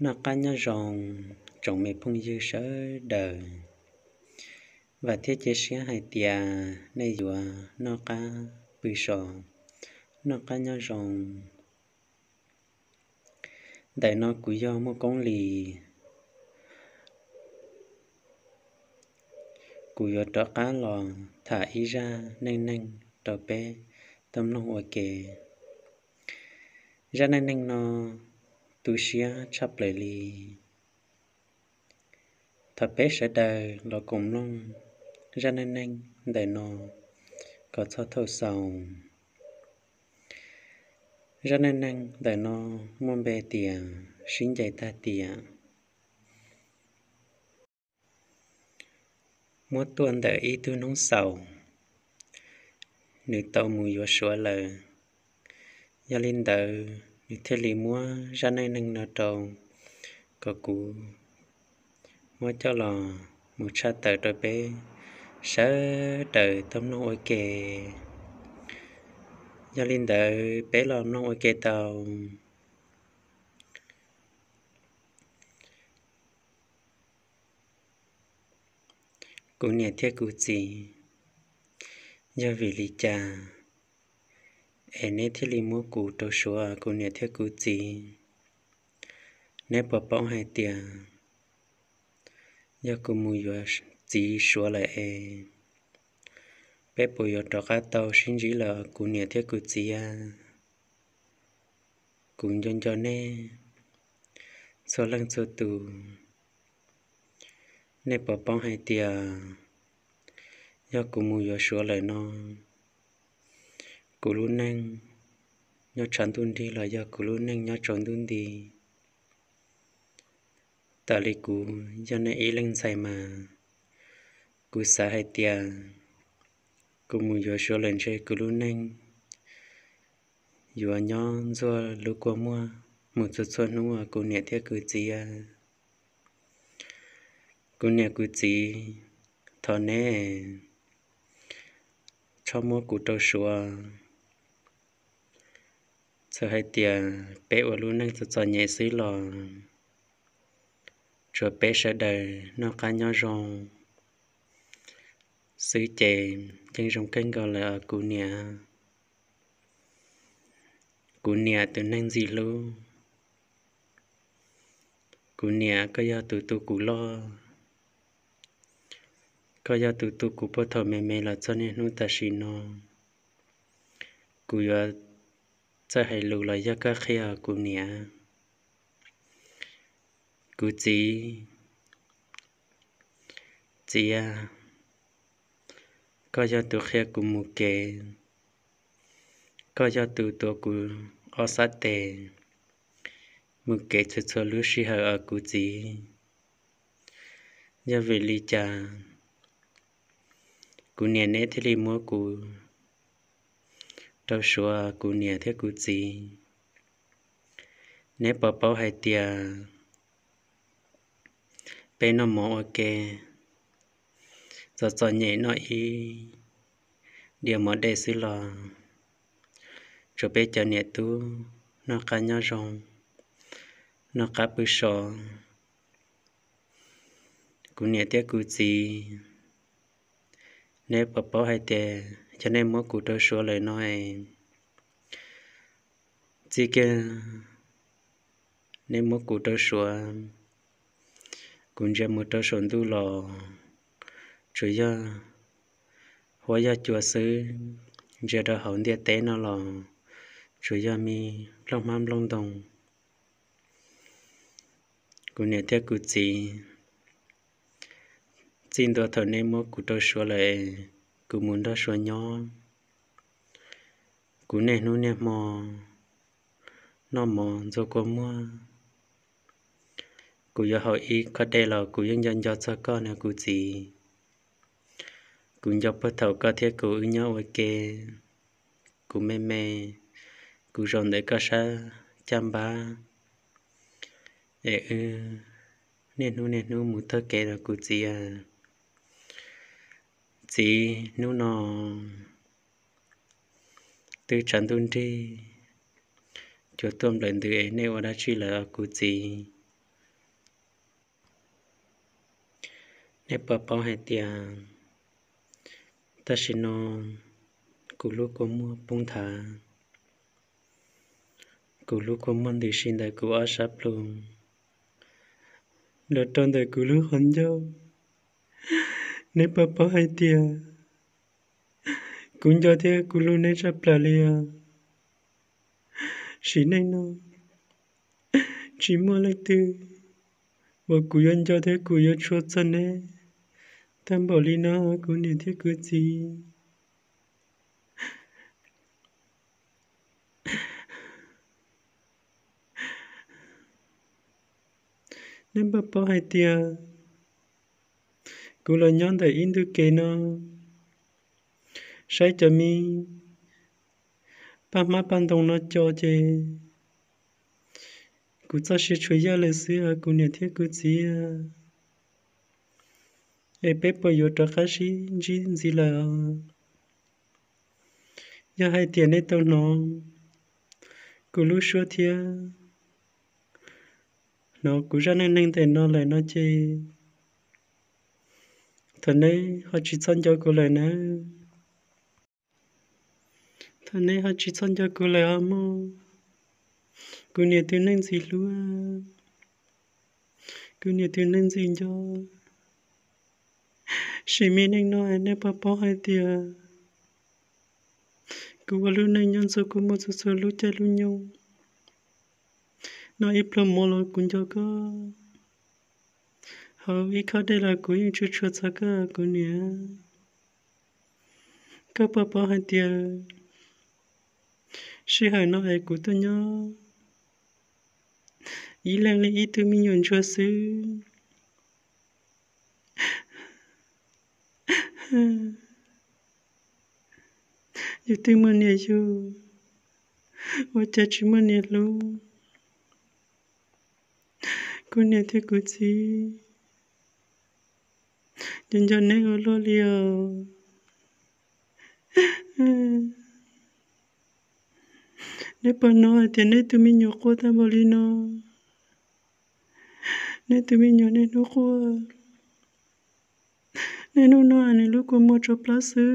Noj qab nyob zoo, tsoom me phooj ywg sawv daws. Vam thiab cia siab hais tias nej yuav noj qab pw so, noj qab nyob zoo. Ntawm no kuv yog Muaj Koob Lis, kuv yuav rov qab los tham ib zaj neej neeg rau peb tau mloog ua ke. Zaj neej neeg no tu siab tshaj plaws li. Thov peb sawv daws los koom mloog zaj neej neeg ntawm no kom txog thaum xaus. Zaj neej neeg ntawm no muaj npe tias Sib Ncaim Tag Tiam. Muab tuaj ntawm ib tug noob xaus, nws tau mus yuav Suav lawm. Yog li ntawd nws thiaj li muab zaj neej neeg no rau kom kuv muab coj los mus tshaj tawm rau peb sawv daws tau mloog ua ke. Yog li ntawd peb los mloog ua ke tau. Kuv niam thiab kuv txiv, yog vim li cas es neb thiaj li muab kuv rau Suav, kuv niam thiab kuv txiv? Neb puas paub hais tias yog kuv mus yuav txiv Suav lawm es peb puas yuav rov qab tau sib ntsib lawm, kuv niam thiab kuv txiv? Kuv nco nco neb txhua leej txhua tus. Nej puas paub hais tias yog kuv mus yuav Suav lawm no, kuv lub neej nyob tshav ntuj nrig los yog kuv lub neej nyob tsaus ntuj nti? Tam li kuv yog nej ib leej ntxhais mas kuv xav hais tias kuv mus yuav Suav lawm ntshe kuv lub neej yuav nyob ntxuag lub kua muag mus txhua txhua hnub, kuv niam thiab kuv txiv. Kuv niam kuv txiv, thov neb txhob muab kuv rau Suav. Txawm hais tias peb ua lub neej txom txom nyem xwb los tsuav peb sawv daws noj qab nyob zoo xwb ces yeej zoo kawg nkaus lawm os kuv niam. Kuv niam tus neeg ntxim hlub, kuv niam, koj yog tus tu kuv loj, koj yog tus tu kuv puag thaum me me los txog niaj hnub tam sim no. Kuv yuav txawj hais lus los yog koj qhia, kuv niam. Kuv txiv, txiv a, koj yog tus qhia kuv mus kev, koj yog tus tuav kuv ob sab tes mus kev txhua txhua lub sij hawm os kuv txiv. Yog vim li cas kuv niam neb thiaj li muab kuv rau Suav, kuv niam thiab kuv txiv? Neb puas paub hais tias peb noj mov ua ke txom txom nyem noj ib diav mov dej xwb los tsuav peb cov niam tub noj qab nyob zoo, noj qab pw so. Kuv niam thiab kuv txiv, neb puas paub hais tias yog nej muab kuv rau Suav lawm no es txij kiag neb muab kuv rau Suav, kuv ntsia mus rau saum ntuj los tsuas yog huab yog cua xwb, ntsia rau hauv ntiaj teb no los tsuas yog me nplooj hmab nplooj ntoo. Kuv niam thiab kuv txiv, txij ntua thaum nej muab kuv rau Suav lawm, kuv mus nrog Suav nyob, kuv niaj hnub niaj hmo noj mov ntxuag kua muag. Kuv yuav haus ib khob dej los kuv yeej nco nco txog koj no kuv txiv. Kuv nco puag thaum koj thiab kuv wb nyob ua ke, kuv me me, kuv zaum ntawm koj sab caj npab es wb niaj hnub niaj hnub mus taug kev los kuv txiv. Txiv, hnub no twb tshav ntuj nrig, cua tuaj nplawm ntws es nej ua dab tsi lawm os kuv txiv? Nej puas paub hais tias tam sim no kuv lub kua muag poob nthav, kuv lub kua muag ntws si ntawm kuv ob sab plhu los rau ntawm kuv lub qhov ncauj. Nej puas paub hais tias kuv nco thiab kuv hlub nej tshaj plaws li os. Sim neej no tsis muaj leej twg uas kuv yuav nco thiab kuv yuav tshua txog neb tag npaum li no, kuv niam thiab kuv txiv. Nej puas paub hais tias kuv los nyob ntawm ib ntug kev no, saib cov me paj hmab paj ntoo no co ces kuv txoj sia tshuav yaj lawm xwb os kuv niam thiab kuv txiv. Es peb puas yuav rov qab sib ntsib ntxiv lawm os? Yog hais tias nej tau hnov kuv lub suab thiab hnov kuv zaj neej neeg ntawm no lawm no ces thov neb ho tsis txhob nco kuv lawm nawb. Thov neb ho tsis txhob nco kuv lawm os mog. Kuv niam tus neeg ntxim hlub, kuv niam tus neeg ntxim nco. Sim me neej no nej puas paub hais tias kuv ua lub neej nyob ntxuag kua muag txhua txhua lub caij lub nyoog no, ib pluag mov los kuv nco koj, hauv ib khob dej los kuv yeej tshua tshua txog koj kuv niam. Koj puas paub hais tias sij hawm no es kuv tuaj nyob ib leeg li ib tug me nyuam ntsuag xwb. Yus twb muaj niam yug, ua cas tsis muaj niam hlub? Kuv niam thiab kuv txiv, nco nco neb ua luaj li os. Neb puas hnov hais tias neb tus me nyuam quaj tag npaum li no? Neb tus me nyuam niaj hnub quaj, niaj hnub no nws lub kua muag tso plab xwb.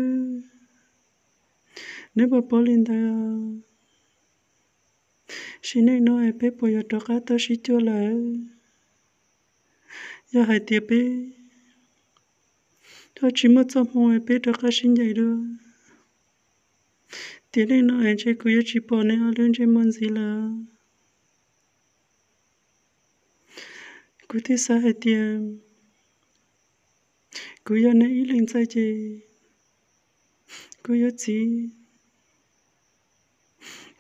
Neb puas paub li ntawd? Sim neej no es peb puas yuav rov qab tau sib cuag lawm? Yog hais tias peb ho tsis muaj txoj hmoo es peb rov qab sib ncaim dua, tiam neej no es ntshe kuv yuav tsis pom neb ob lub ntsej muag ntxiv lawm. Kuv twb xav hais tias kuv yog neb ib leeg txaij ces kuv yuav txiv,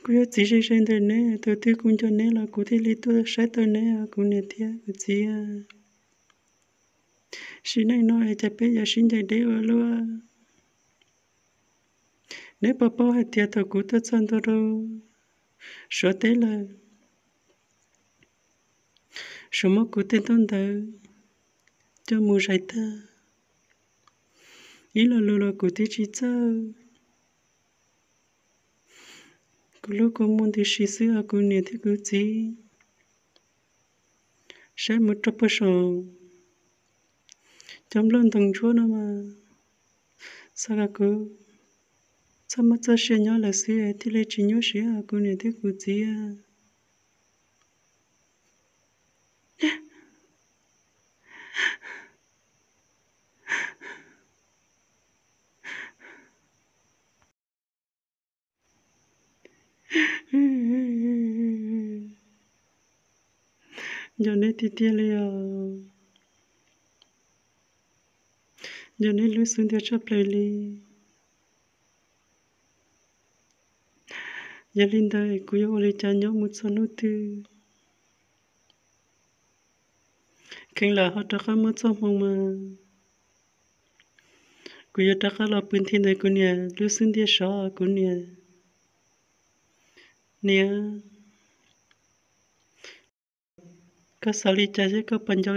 kuv yuav txiv ze ze ntawm neb, thaum twg kuv nco neb los kuv thiaj li tuaj saib tau neb os kuv niam thiab kuv txiv. Sim neej no es cas peb yuav sib ncaim deb ua luaj? Neb puas paub hais tias thaum kuv tuaj txog ntua rau Suav teb lawm, Suav muab kuv tej ntaub ntawv coj mus zais tag, ib lo lus los kuv twb tsis txawj. Kuv lub kua muag ntws si xwb os kuv niam thiab kuv txiv. Saib mus rau puag saum cov nplooj ntoo ntsuab no mas, xav kom kuv txhob muaj txoj sia nyob lawm xwb thiaj li tsis nyuaj siab os kuv niam thiab kuv txiv. Nco neb tiag tiag li os. Nco neb lub xub ntiag tshaj plaws li. Yog li ntawd kuv yuav ua li cas nyob mus txog hnub twg? Kheev lam ho rov qab muab txoj hmoo mas kuv yuav rov qab los pw nthi ntawm kuv niam lub xub ntiag sov kuv niam. Niam, koj xav li cas thiab koj puas nco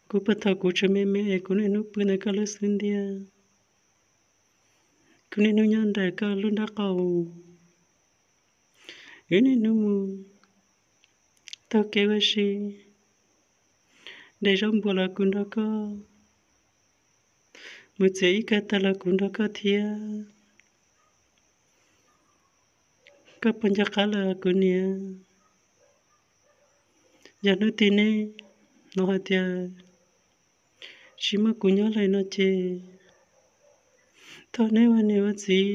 kuv puag thaum kuv tseem me me es kuv niaj hnub pw ntawm koj lub xub ntiag, kuv niaj hnub nyob ntawm koj lub nraub qaum, wb niaj hnub mus taug kev ua si, de zaub npua los kuv nrog koj, mus txiav ib kawm tag los kuv nrog koj thiab. Koj puas nco qab lawm kuv niam? Yog hnub twg neb hnov hais tias tsis muaj kuv nyob lawm no ces thov neb ua niam ua txiv,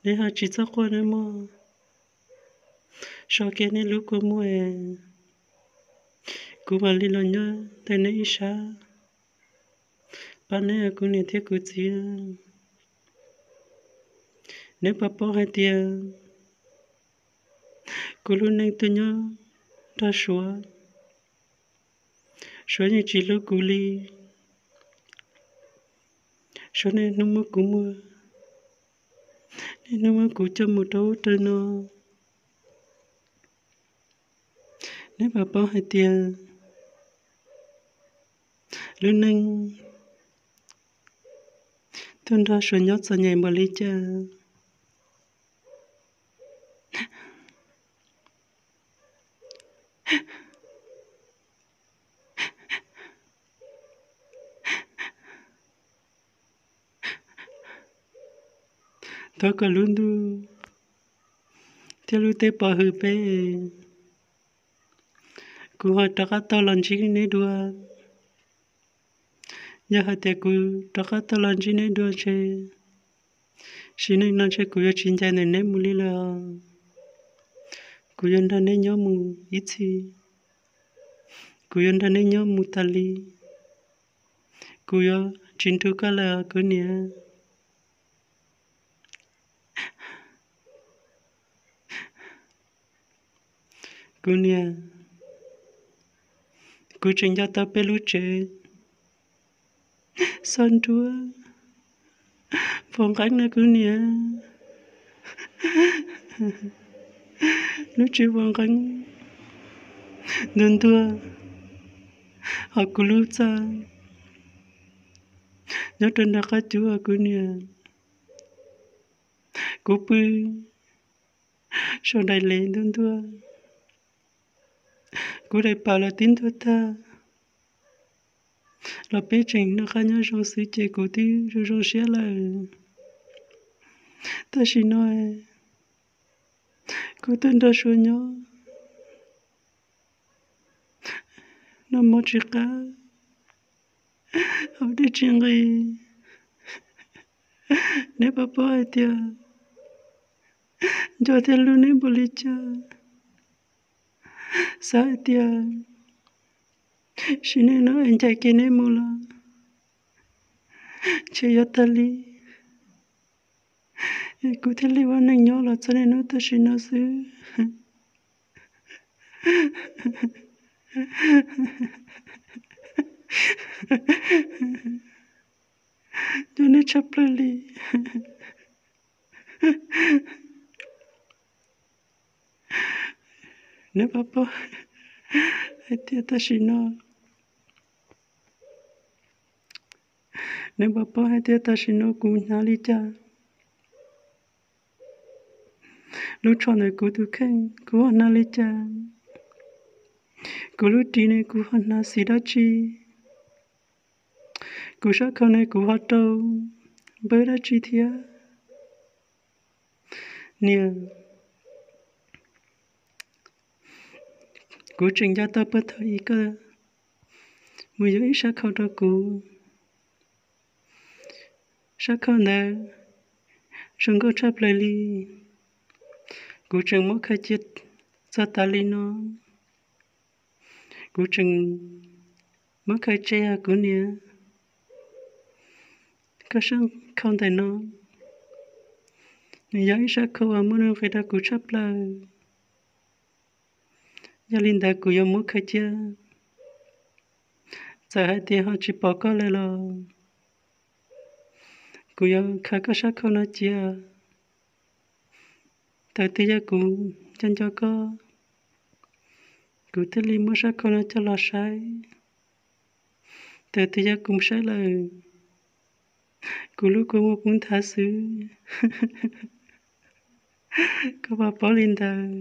neb ho tsis txhob quaj nawb mog. So kiag neb lub kua muag, kuv mam li los nyob ntawm neb ib sab, pab neb kuv niam thiab kuv txiv. Neb puas paub hais tias kuv lub neej tuaj nyob nrog Suav, Suav yeej tsis hlub kuv li. Suav niaj hnub muab kuv muag, niaj hnub muab kuv coj mus rau ub rau no. Neb puas paub hais tias lub neej tuaj nrog Suav nyob txom nyem npaum li cas? Thov kom lub ntuj thiab lub teb pov hwm peb, kuv ho rov qab tau los ntsib neb dua. Yog hais tias kuv rov qab tau los ntsib neb dua ntshe, sim neej no ntshe kuv yuav tsis ncaim ntawm neb mus li lawm. Kuv yuav nrog neb nyob mus ib txhis, kuv yuav nrog neb nyob mus tas li. Kuv yuav tsis nrug koj lawm kuv niam. Kuv niam, kuv tseem nco tau peb lub tsev xob nruab vos nqeeb na kuv niam. Lub tsev vos nqeeb ntuag ntuag, ho kuv lub txaj nyob rau nram qab cub os kuv niam. Kuv pw saum daim lev ntuag ntuag, kuv daim pam los twb ntuag tag, los peb tseem noj qab nyob zoo xwb ces kuv twb zoo zoo siab lawm. Tam sim no kuv tuaj nrog Suav nyob, noj mov tsis qab, haus dej tsis nqis. Neb puas paub hais tias nco thiab hlub neb npaum li cas? Xav hais tias sim neej no es ncaim kiag neb mus los ntshe yuav tag li, kuv thiaj li ua neej nyob los txog niaj hnub tam sim no xwb. Nco neb tshaj plaws li. Neb puas paub hais tias tam sim no, neb puas paub hais tias tam sim no kuv hnav li cas? Lub tsho ntawm kuv tus kheej kuv ho hnav li cas? Kuv lub ris ne kuv ho hnav xim dab tsi? Kuv sab khau ne kuv ho rau npawb dab tsi thiab? Niam, kuv tseem nco tau puag thaum ub koj mus yuav ib sab khau rau kuv. Sab khau ntawd zoo nkauj tshaj plaws li. Kuv tseem muab khaws cia txog tas li no. Kuv tseem muab khaws tseg os kuv niam. Koj sab khau ntawm no nws yog ib sab khau uas muaj nuj nqis rau kuv tshaj plaws. Yog li ntawd kuv yuav muab khaws cia. Txawm hais tias ho tsis pom koj lawm los kuv yuav khaws koj sab khau no cia. Thaum twg yog kuv nco nco koj, kuv thiaj li muab sab khau no coj los saib. Thaum twg yog kuv saib lawm, kuv lub kua muag poob nthav xwb. Koj puas paub li ntawd?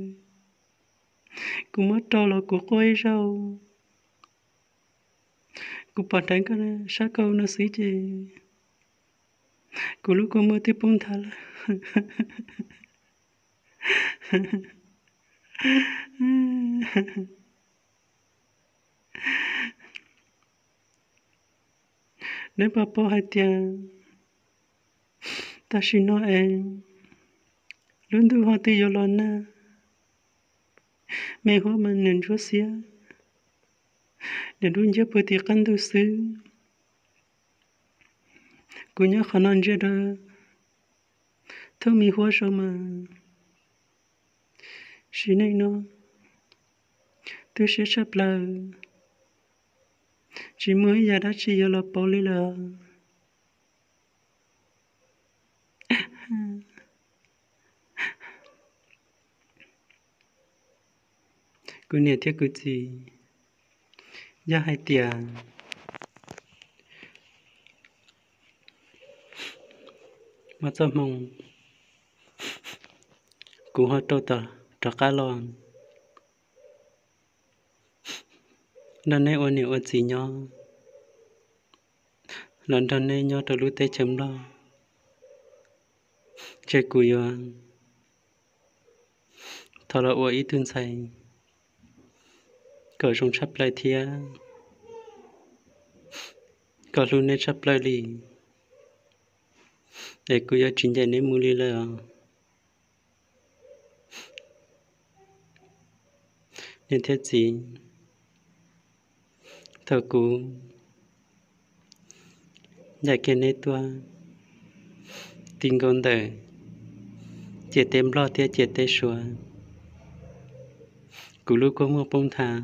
Kuv muab rau los kuv quaj ib zaug. Kuv pom dheev koj sab kaum no xwb ces kuv lub kua muag twb poob nthav lawm. Neb puas paub hais tias tam sim no es lub ntuj ho twb yuav los nag, me huab mas nws ntsuab xiab, nws dub nciab puag tim qab ntug xwb. Kuv nyob qhov no ntsia rau thoob me huab saud mas sim neej no tu siab tshaj plaws, tsis muaj ib yam dab tsi yuav los pauv li lawm. Kuv niam thiab kuv txiv, yog hais tias muaj txoj hmoo kuv ho rov qab los nrog neb ua niam ua txiv nyob, los nrog neb nyob rau lub teb chaws Nplog, ces kuv yuav thov los ua ib tug ntxhais kom zoo tshaj plaws thiab kom hlub neb tshaj plaws li, es kuv yuav tsis ncaim neb mus li lawm. Niam thiab txiv, thaum kuv ncaim kiag neb tuaj ti nkaus ntawm ciam teb Nplog thiab ciam teb Suav, kuv lub kua muag poob nthav,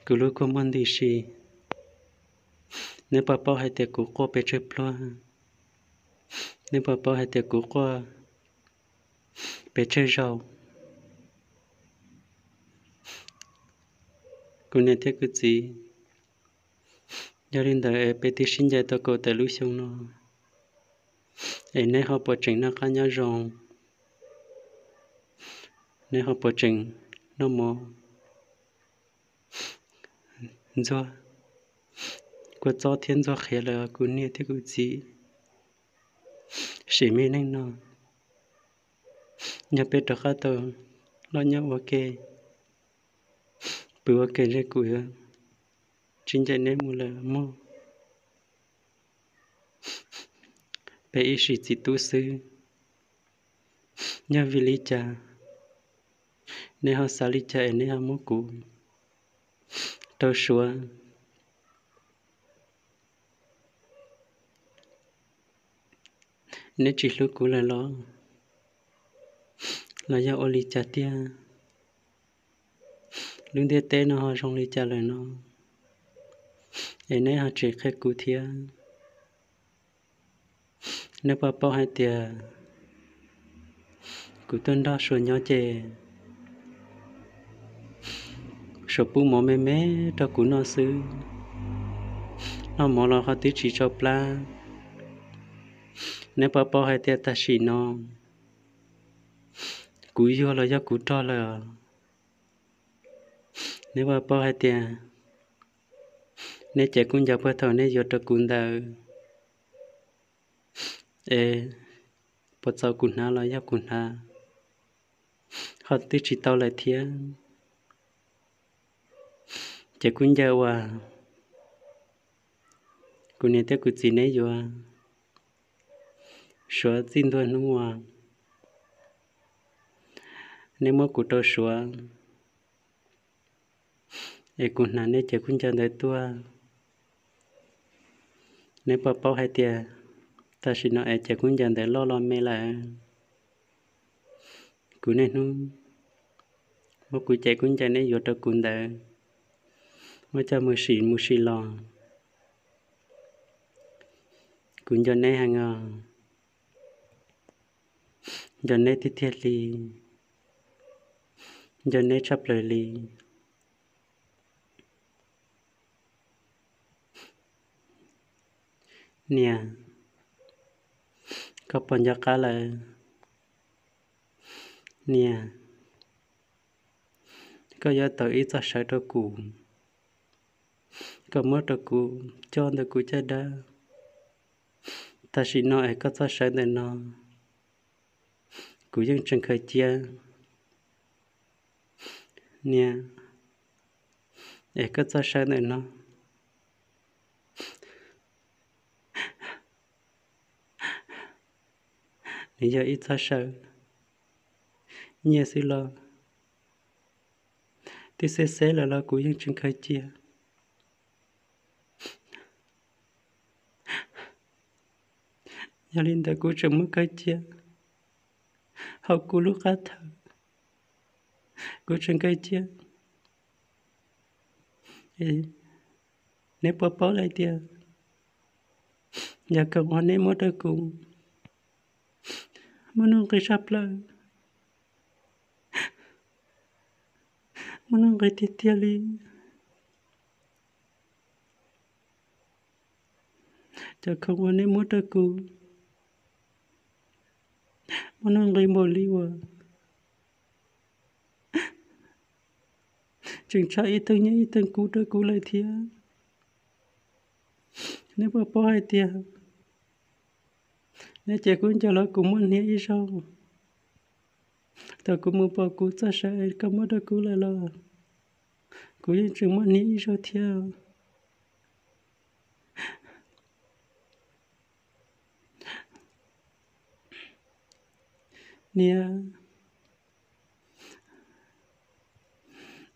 kuv lub kua muag ntws si. Neb puas paub hais tias kuv quaj pes tsawg pluag? Neb puas paub hais tias kuv quaj pes tsawg zaus? Kuv niam thiab kuv txiv, yog li ntawd es peb twb sib ncaim tau kaum tawm lub xyoo no, es neb ho puas tseem noj qab nyob zoo? Neb ho puas tseem noj mov ntxuag kua txob thiab ntxuag qhiav lawm? Kuv niam thiab kuv txiv, sim me neej no, yog peb rov qab tau los nyob ua ke, pw ua ke ntshe kuv yuav tsis ncaim neb mus lawm mog. Peb ib sim txiv tub xwb, yog vim li cas neb ho xav li cas es neb ho muab kuv rau Suav? Neb tsis hlub kuv lawm los, los yog ua li cas tiag? Lub ntiaj teb no ho zoo li cas lawm no, es neb ho tsis qhia kuv thiab? Neb puas paub hais tias kuv tuaj nrog Suav nyob ces Suav pub mov me me rau kuv noj xwb, noj mov los ho twb tsis tsau plab. Neb puas paub hais tias tam sim no kuv yuag los yog kuv rog lawm? Neb puas paub hais tias neb cev kub ncaws puag thaum neb yuav rau kuv ntawd, es puas txaus kuv hnav los yog kuv hnav ho twb tsis tau lawm thiab? Cev kub ncaws uas kuv niam thiab kuv txiv neb yuav Suav txij ntua hnub uas neb muab kuv rau Suav, es kuv hnav neb cev kub ncaws ntawd tuaj. Neb puas paub hais tias tam sim no es cev kub ncaws ntawd loj los me lawm? Kuv niaj hnub muab kuv cev kub ncaws neb yuav rau kuv ntawd, muab coj mus sim mus sim los. Kuv nco neb heev os, nco neb tiag tiag li, nco neb tshaj plaws li. Niam, koj puas nco qab lawm? Niam, koj yuav tau ib txoj saw rau kuv, koj muab rau kuv coj ntawm kuv caj dab. Tam sim no es koj txoj saw ntawm no, kuv yeej tseem khaws cia. Niam, es koj txoj saw ntawm no, nws yog ib txoj saw nyiaj xwb los, twb xeb xeb lawm los kuv yeej tseem khaws cia. Yog li ntawd kuv tseem muab khaws cia hauv kuv lub qab thawv, kuv tseem khaws cia. Neb puas paub hais tias yog khoom uas neb muab rau kuv muaj nuj nqis tshaj plaws, muaj nuj nqis tiag tiag li. Cov khoom uas neb muab rau kuv muaj nuj nqis npaum li uas tseem tshaj ib teeg nyiaj ib teeg kub rau kuv lawm thiab. Neb puas paub hais tias neb cia kuv nco los kuv muaj hniav ib zaug. Thaum kuv mus pom kuv txoj saw koj muab rau kuv lawm los kuv yeej tseem muaj hniav ib zaug thiab. Niam,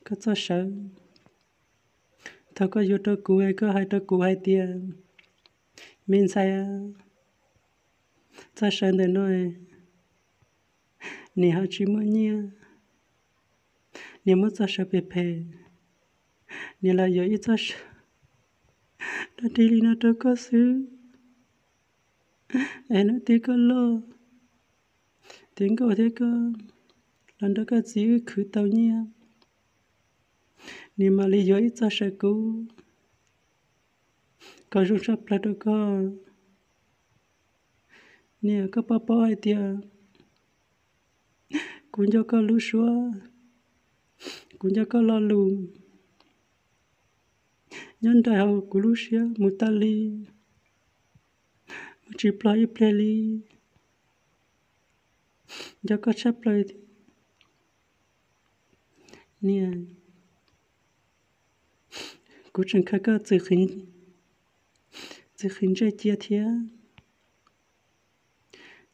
koj txoj saw, thaum koj yuav rau kuv, koj hais rau kuv hais tias, me ntxhais, txoj saw ntawm no niam ho tsis muaj nyiaj, niam muab txoj saw phem phem, niam los yuav ib txoj saw dog dig li no rau koj xwb. Es hnub twg koj loj, txiv nkauj thiab koj los nrog koj txiv wb khwv tau nyiaj, niam mam li yuav ib txoj saw kub kom zoo tshaj plaws rau koj. Niam, koj puas paub hais tias kuv nco koj lub suab, kuv nco koj lo lus nyob nraim hauv kuv lub siab mus tas li, mus tsis ploj ib pliag li. Nco koj tshaj plaws. Niam, kuv tseem khaws koj txwm qhwv ntsej cia thiab.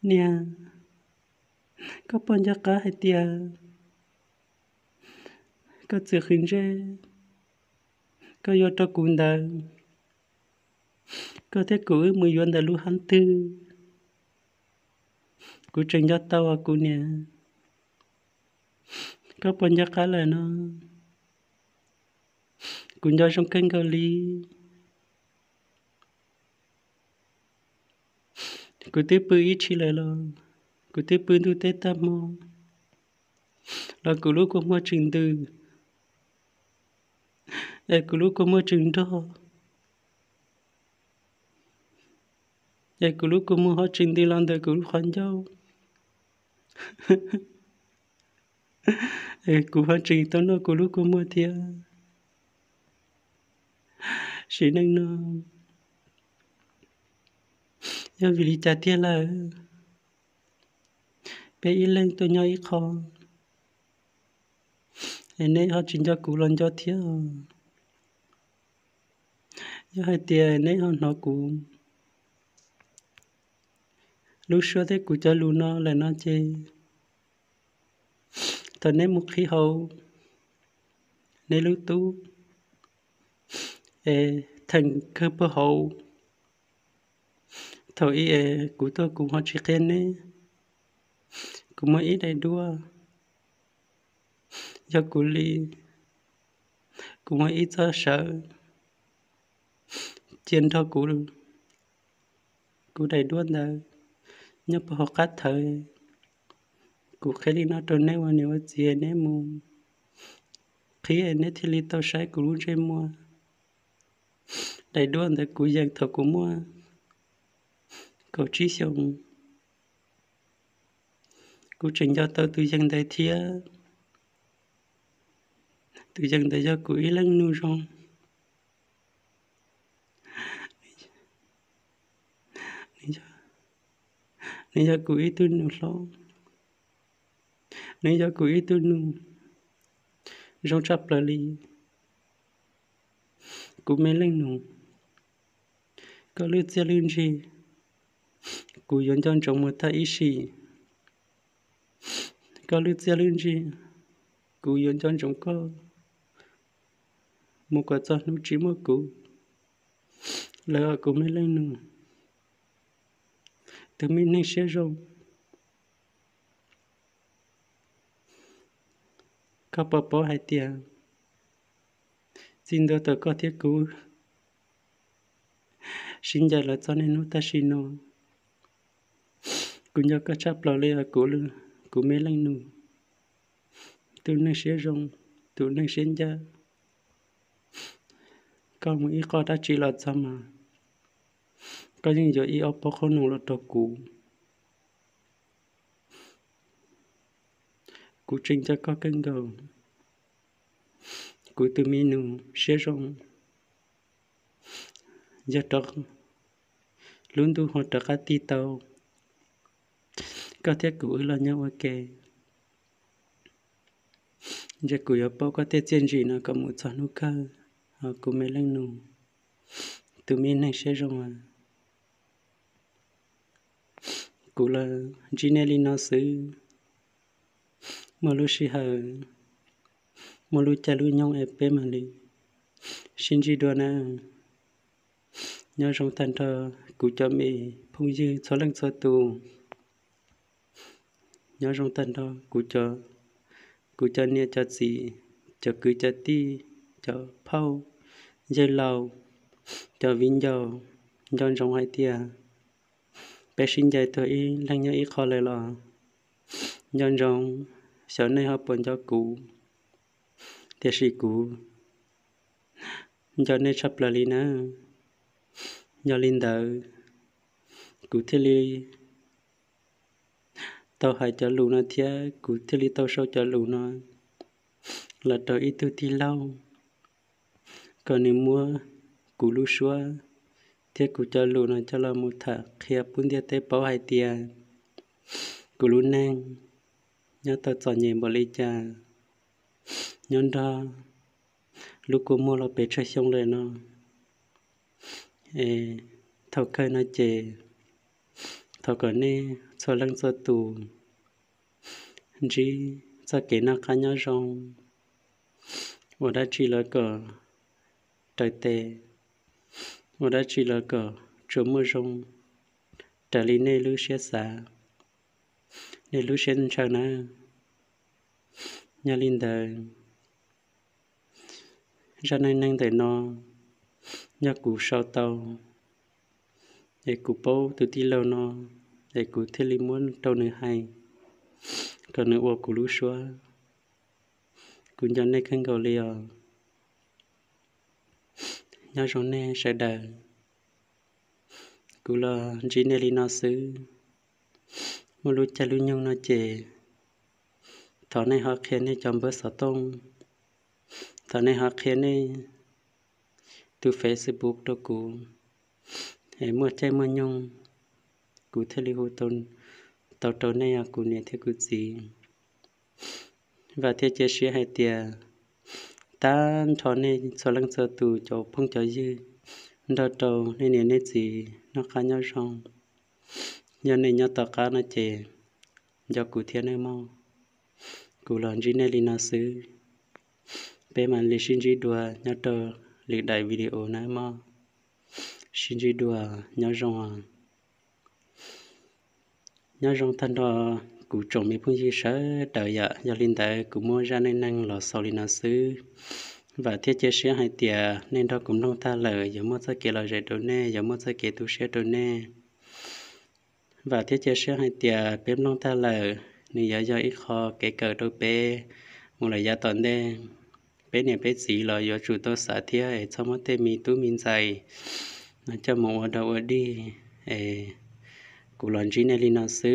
Niam, koj puas nco qab hais tias koj txwm qhwv ntsej koj yuav rau kuv ntawd, koj thiab kuv wb mus yuav ntawm lub hab twg? Kuv tseem nco tau os kuv niam. Koj puas nco qab lawm no? Kuv nco zoo kawg nkaus li. Kuv twb pw ib tshim lawm los, kuv twb pw ntuj teb tag hmo los kuv lub kua muag tseem ntws, es kuv lub kua muag tseem nrog, es kuv lub kua muag ho tseem ntws los ntawm kuv lub qhov ncauj, es kuv ho tseem tau noj kuv lub kua muag thiab. Sim neej no yog vim li cas tiag lawm, peb ib leeg tuaj nyob ib qho, es neb ho tsis nco kuv los nco thiab. Yog hais tias neb ho hnov kuv lub suab thiab kuv cov lus no lawm no ces thaum neb mus qhib hauv neb lub tub es theem kawg puag hauv, thaum ub es kuv tuaj kuv ho tsis qhia neb, kuv muaj ib daim duab, yog kuv li, kuv muaj ib txoj sawv cia nrog kuv, kuv daim duab ntawd nyob puag hauv qab thawv. Kuv qhia li no rau neb ua niam ua txiv, neb mus qhib neb thiaj li tau saib kuv lub ntsej muag. Daim duab ntawd kuv yees thaum kuv muaj kaum tsib xyoos. Kuv tseem nco tau tus yees ntawd thiab. Tus yees ntawd yog kuv ib leej nug zoo, Nws yog kuv ib tug nus hlob, nws yog kuv ib tug nus zoo tshaj plaws li. Kuv me leej nus, koj lub txiaj lub ntsig kuv yuav nco ntsoov mus tag ib sim. Koj lub txiaj lub ntsig kuv yuav nco ntsoov koj mus kom txog hnub tsis muaj kuv lawm os kuv me leej nus. Tus me neeg siab zoo, koj puas paub hais tias txij ntua thaum koj thiab kuv sib ncaim los txog niaj hnub tam sim no, kuv nco koj tshaj plaws li os kuv, kuv me leej nus, tus neeg siab zoo, tus neeg siab ncaj. Koj mus ib qho dab tsi los txog mas koj yeej yuav ib ob pob qhob noom los rau kuv. Kuv tseem nco koj kawg nkaus, kuv tus me nus siab zoo. Yog rov, lub ntuj ho rov qab tig tau, koj thiab kuv wb los nyob ua ke, ces kuv yuav pauj koj tej txiaj ntsim no kom mus txog hnub kawg os kuv me leej nus, tus me neeg siab zoo. Kuv los ntsib nej li no xwb. Muaj lub sij hawm, muaj lub caij lub nyoog es peb mam li sib ntsib dua na. Nyob zoo tag nrho kuv cov me phooj ywg txhua leej txhua tus. Nyob zoo tag nrho kuv cov, kuv cov niam cov txiv, cov kwv cov tij, cov phauj, yawg laus, cov viv ncaus, nco ntsoov hais tias peb sib ncaim tuag ib leeg nyob ib qho lawm los nco ntsoov xyov nej ho puas nco kuv, tiam sis kuv nco nej tshaj plaws li na. Yog li ntawd, kuv thiaj li tau hais cov lus no thiab kuv thiaj li tau sau cov lus no los rau ib tug tij laug, kom nws muab kuv lub suab thiab kuv cov lus no coj los mus tham qhia pub ntiaj teb paub hais tias kuv lub neej nyob tau txom nyem npaum li cas, nyob nrog lub kua muag los pes tsawg xyoo lawm no. Es thaum kawg no ces thov kom nej txhua leej txhua tus ntsib txoj kev noj qab nyob zoo, ua dab tsi los kom raws tes, ua dab tsi los kom tsuas muaj zoo raws li nej lub siab xav, nej lub siab ntshaw nawb. Yog li ntawd, zaj neej neeg ntawm no yog kuv sau tau, es kuv paub tus tij laug no, es kuv thiaj li muab rau nws hais kom nws ua kuv lub suab. Kuv nco nej kawg nkaus li os. Nyob zoo nej sawv daws. Kuv los ntsib nej li no xwb. Muaj lub caij lub nyoog no ces thov nej ho qhia nej cov npawb xov tooj, thov nej ho qhia nej tus Facebook rau kuv, es muaj caij muaj nyoog kuv thiaj li hu tau rau nej os kuv niam thiab kuv txiv. Vam thiab cia siab hais tias tag nrho nej txhua leej txhua tus cov phooj cov ywg nrog rau nej niam nej txiv noj qab nyob zoo. Yog nej nyob tom qab no ces nco kuv thiab nawb mog. Kuv los ntsib nej li no xwb. Peb mam li sib ntsib dua nyob rau lwm daim video nawb mog. Sib ntsib dua, nyob zoo. Nyob zoo tag nrho kuv tsoom me phooj ywg sawv daws yom. Yog li ntawd kuv muab zaj neej neeg los xaus li no xwb. Vam thiab cia siab hais tias nej nrog kuv mloog tag lawm yuav muaj txoj kev lom zem rau nej, yuav muaj txoj kev tu siab rau nej. Vam thiab cia siab hais tias peb mloog tag lawm nws yuav yog ib qho kev kawm rau peb mus lawm yav tom ntej. Peb niam peb txiv los yuav tsum tau xav thiab es txhob muab tej me tub me ntxhais coj mus ua dog ua dig. Es kuv los ntsib nej li no xwb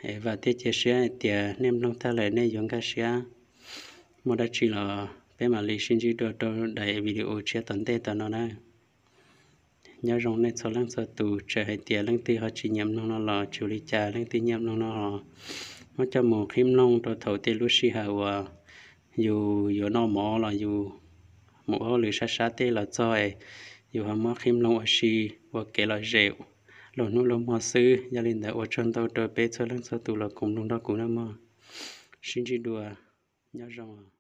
es vam thiab cia siab hais tias nej mloog tag lawm nej yuav nkag siab. Muaj dab tsi los peb mam li sib ntsib dua rau daim video tshiab tom ntej tom no na. Nyob zoo nej txhua leej txhua tus, txawm hais tias leej twg ho tsis nyiam mloog no los tsis ua li cas, leej twg nyiam mloog no los muab coj mus qhib mloog rau thaum tej lub sij hawm uas yus yuav noj mov los yus mus ua hauj lwm sab sab tej los txog, yus ho muab qhib mloog ua si, ua kev lom zem, luag hnub luag hmo xwb. Yog li ntawd ua tsaug ntau rau peb txhua leej txhua tus los koom mloog nrog kuv nawb mog. Sib ntsib dua, nyob zoo.